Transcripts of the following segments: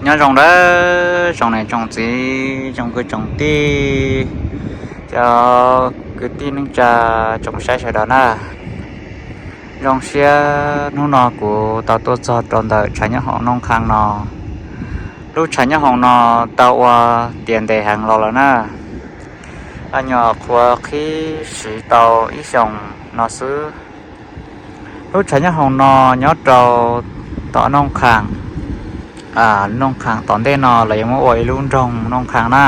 Nyob zoo nawb tsoom niam tsoom txiv, tsoom kwv tsoom tij, cov kwv tij neej tsa, tsoom saib sawv daws na. Zoo siab hnub no kuv tau tuaj txog rau ntawm tshav nyob hoom Nooj Qhas no. Lub tshav nyob hoom no tau ua tiav ntev heev los lawm na. Nyuam qhuav qhib siv tau ib xyoos no xwb. Lub tshav nyob hoom no nyob rau tom Nooj Qhas. Nooj Qhas tom ntej no lawv yuav muab ua ib lub nroog Nooj Qhas na.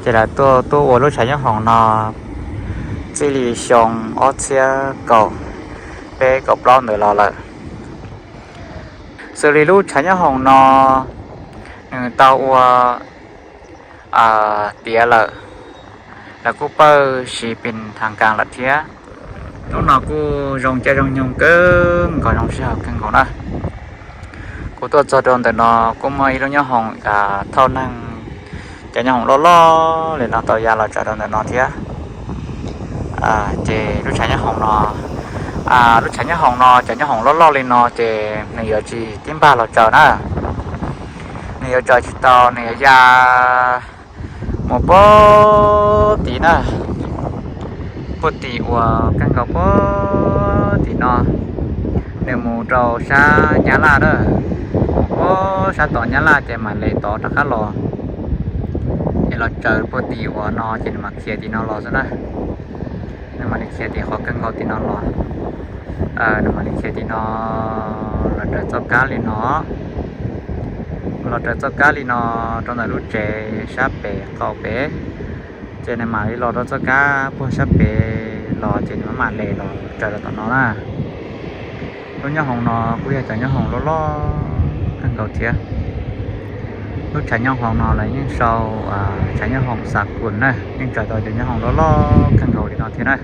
Ces lawv tuaj tuaj ua lub tshav nyob hoom no txij li xyoo ob txhiab kaum peb kaum plaub ntawd los lawm. Xws li lub tshav nyob hoom no nws tau ua tiav lawm, lawv kuj pawj siv pis thas kas lawm thiab. Hnub no kuj zoo caij zoo nyoog kawg nkaus, zoo sij hawm kawg nkaus na. Kuv tuaj txog rau ntawm no kuj muaj ib lub nyob hoom thauj neeg, cov nyob hoom loj loj li no tau ya los tsaws rau ntawm no thiab. Ces lub tshav nyob hoom no, lub tshav nyob hoom no cov nyob hoom loj loj li no ces nws yuav tsis tib npag los tsaws na. Nws yuav tsaws tsis tau, nws yuav ya mus puag tim na, puag tim uas kawg nkaus puag tim no, nws mus rau sab Nyab Laj na, mus puag sab tom Nyab Laj ces mam li tov rov qab los, ces los tsaws puag tim uas no ces nws mam khiav tim no los xwb na. Nws mam li khiav tim qhov kawg nkaus tim no los. Nws mam li khiav tim no los raws txoj kab li no, los raws txoj kab li no rau ntawm lub tsev sab pem qaum pem, ces nws mam li los rau txoj kab puag sab pem los ces nws mam mam li los tsaws rau tom no na. Lub nyob hoom no kuj yog cov nyob hoom loj loj kawg nkaus thiab. Lub tshav nyob hoom no lawv yeej sau tshav nyob hoom Xav Kuam na, yeej tsaws tau cov nyob hoom loj loj kawg nkaus li no thiab na.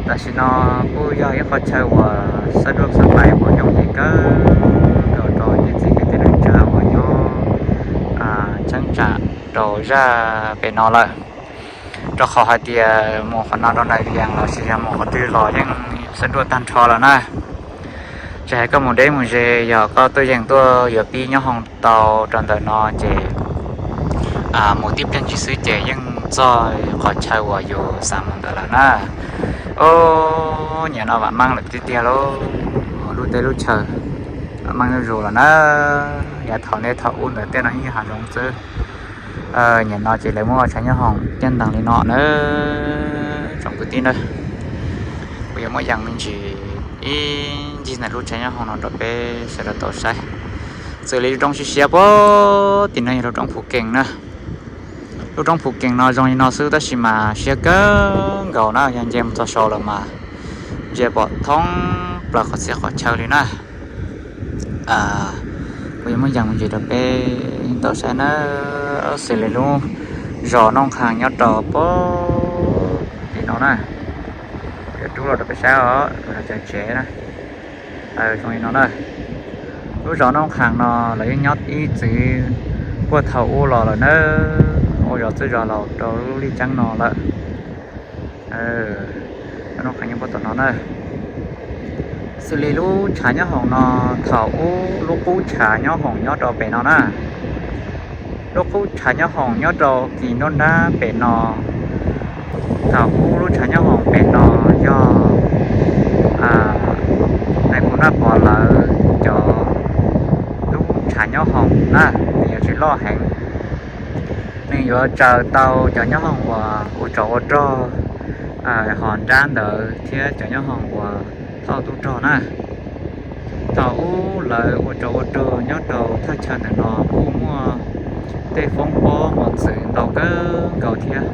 Tam sim no kuj yog ib qhov chaw uas xab duaj xab pais uas yooj yim kawg nkaus rau cov txiv kwv tij neej tsa uas nyob cheeb tsam rau zaj pem no lawm, rau qhov hais tias mus qhov no rau Nais Vias los sis yog mus qhov twg los yeej xab duaj tag nrho lawm na. Tsis hais koj mus deb mus ze, yog koj tuaj yeem tuaj yuav pib nyob hoom tau rau ntawm no ces mus tib pliag ntsis xwb ces yeej txog qhov chaw uas yus xav mus ntawd lawm na. Ub, nyiam no vam meej lawm tiag tiag lauj, lub teb lub chaw vam meej zuj zus lawm na. Yav thaum ntej thaum ub ntawd tej no ib hav zoov xwb. Nyiam no ces lawv muab ua tshav nyob hoom tiaj ntees li no na, tsoom kwv tij na. Kuv yuav muab yees me ntsis ib ncig ntawm lub tshav nyob hoom no rau peb sawv daws tau saib. Xws li lub roob siab siab puag tim no yog lub roob Phuv Kees na. Lub roob Phuv Kees no zoo li no xwb tab sis mas siab kawg nkaus na, yog nce mus txog saud lawm mas ntsia pom thoob plaws qhov txhia qhov chaw li na. Kuv yuav muab yees me ntsis rau peb tau saib na. Xws li lub zos Nooj Qhas nyob rau puag tim no na. Kuv yuav rub los rau peb saib os, kuv los tsaws tsev na. Zoo li no na. Lub zos Nooj Qhas no lawv yeej nyob ib txwm puag thaum ub los lawm na, ua zos txwj zos laus rau lub lij ceeb no lawm. Nooj Qhas nyob puag tom no na. Xws li lub tshav nyob hoom no, thaum ub lub qub tshav nyob hoom nyob rau pem no na. Lub qub tshav nyob hoom nyob rau kis nruab nrab pem no. Thaum ub lub tshav nyob hoom pem no yog Nais Phoo Naj Pov lawv cov lub tshav nyob hoom na, nws yuav tsis loj heev. Nws yuav tsaws tau cov nyob hoom uas ua tsov ua rog, hos nrab ntawd thiab cov nyob hoom uas thauj tub rog na. Thaum ub lawv ua tsov ua rog nyob rau thaj chaw ntawm no kuj muaj tej foob pob mos txwv ntau kawg nkaus thiab.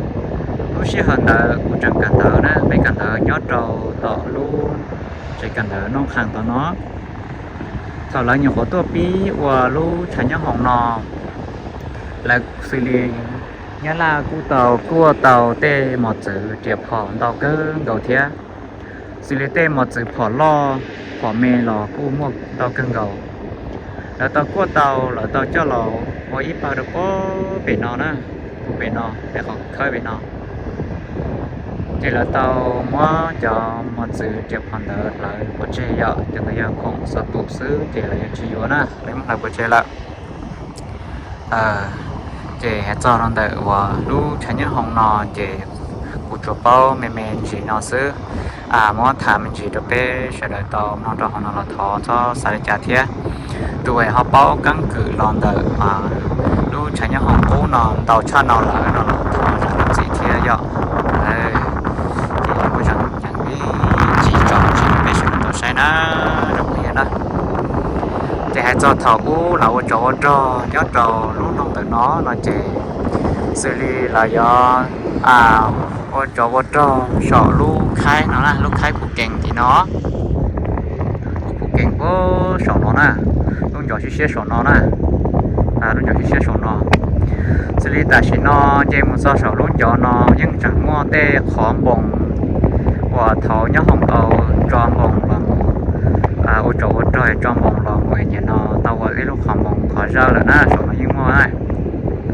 Lub sij hawm ntawd kuv tseem kawm ntawv na, peb kawm ntawv nyob rau tom lub tsev kawm ntawv Nooj Qhas tom no. Thaum lawv nyuam qhuav tuaj pib ua lub tshav nyob hoom no, lawv xws li Nyab Laj kuj tau kuaj tau tej mos txwv riam phom ntau kawg nkaus thiab. Xws li tej mos txwv phom loj phom me los kuj muaj ntau kawg nkaus. Lawv tau kuaj tau, lawv tau coj los ua ib pawg rau puag pem no na, puag pem no, pem qhov khawb pem no. Ces lawv tau muab cov mos txwv riam phom ntawd hlawv pov tseg, yog cov ntawd yog khoom xov tum xwb ces lawv yuav tsis yuav na, lawv muab hlawv pov tseg lawm. Ces hais txog rau ntawm uas lub chaw nyob hoom no ces kuv tsuas paub me me ntsis no xwb. Muab tham me ntsis rau peb sawv daws tau mloog rau hauv no los thov txhob xav li cas thiab. Tus uas ho paub keeb kwm los ntawm lub chaw nyob hoom qub no ntau tshaj no lawm no los thov zam lub txim thiab yom. Ces muaj zaj ceev ib tsis tso tsis peb sawv daws tau saib na, zoo li na. Ces hais txog thaum ub lawv ua tsov ua rog nyob rau lub nroog ntawm no no ces xws li lawv yuav ua tsov ua rog saum lub khaib no na, lub khaib Phuv Kees tim no, lub Phuv Kees puag saum no na, lub ncov siab siab saum no na, lub ncov siab siab saum no. Xws li tam sim no nce mus txog saum lub ncov no yeej tseem muaj tej qhov npoos uas thaum nyob hoom tau tso npoos los mus ua tsov ua rog tso npoos los mus nim no tau ua ib lub qhov npoos qhov zawj lawm na, saum no yeej muaj.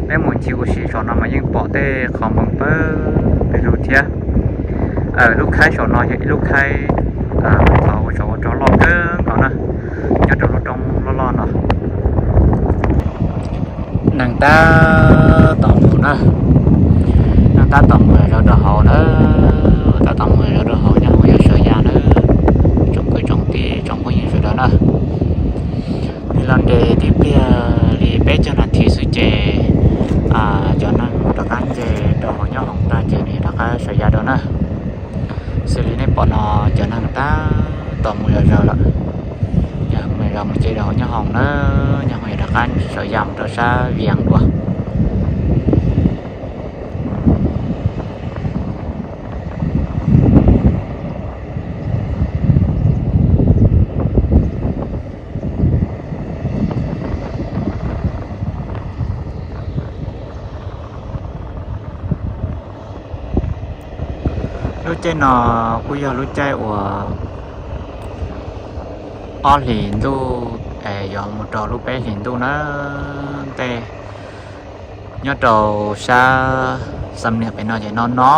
Peb mus ncig ua si saum no mas yeej pom tej qhov npoos pawg pes lug thiab. Lub khaib saum no yog ib lub khaib thaum ua tsov ua rog loj kawg nkaus na, nyob rau lub roob loj loj no. Neeg tab tom mus na, neeg tab tom mus zov rau hauv na, tab tom mus zov rau hauv nyob hauv yuav sawv ya na, tsoom kwv tsoom tij tsoom phooj ywg sawv daws na. Nws los nres tib pliag li peb caug nas this xwb ces cov neeg rov qab nce rau hauv nyob hoom tag ces nws rov qab sawv ya rau na. Xws li nej pom no cov neeg tab tom mus zov zaws lawm, yog mus zov mus nce rau hauv nyob hoom na, nyob hoom yog rov qab sawv ya mus rau sab Vias dua. Lub caij no kuj yog lub caij uas ob hlis ntuj es yuav mus rau lub peb hlis ntuj na. Tej nyob rau sab Xam Nias pem no ces no no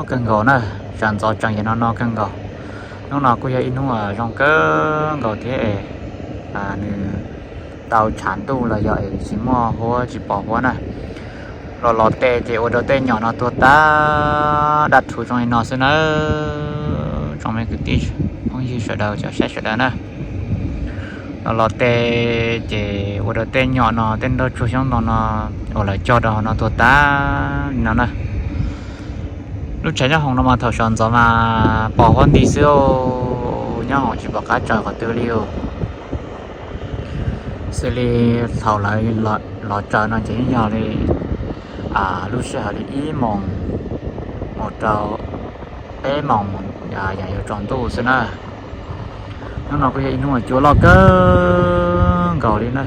kawg nkaus na, sawv ntxov tsees ces no no kawg nkaus. Hnub no kuj yog ib hnub zoo kawg nkaus thiab es nws tau tshav ntuj los yog es tsis muaj huab tsis pom huab na. Los los tes ces ua rau tej nyom no tuag tag dab thu zoo li no xwb nawb. Tsoom me kwv tij phooj ywg sawv daws cov saib sawv daws na, los los tes ces ua rau tej nyom no tej nroj tsuag xyoob ntoo no uas lawv cog rau hauv no tuag tag li no na. Lub tshav nyob hoom no mas thaum sawv ntxov mas pom huab nti xwb, nyob hoom tsis pom qab tsaws qhov twg li. Xws li thaum lawv los tsaws no ces yeej yog li lub sij hawm li ib moos mus rau peb moos yam yuav tsaus ntuj xwb na. Hnub no kuj yog ib hnub cua loj kawg nkaus li na.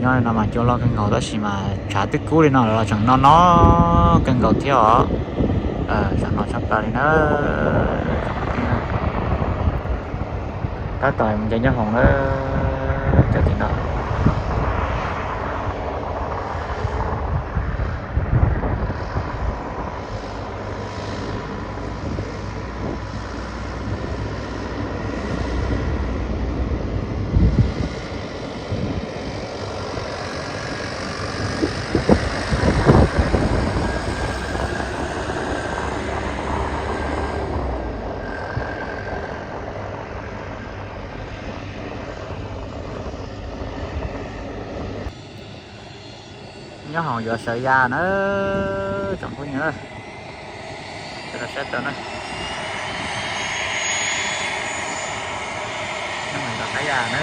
Nyob no mas cua loj kawg nkaus tab sis mas tshav twb kub li no los tseem no no kawg nkaus thiab os. Tseem no tshaj plaws li na. Tab tom mus nce nyob hoom na, cov tim no. Nyob hoom yuav sawv ya na, tsoom phooj ywg, sawv daws saib tau na. Nyob hoom yuav sawv ya na.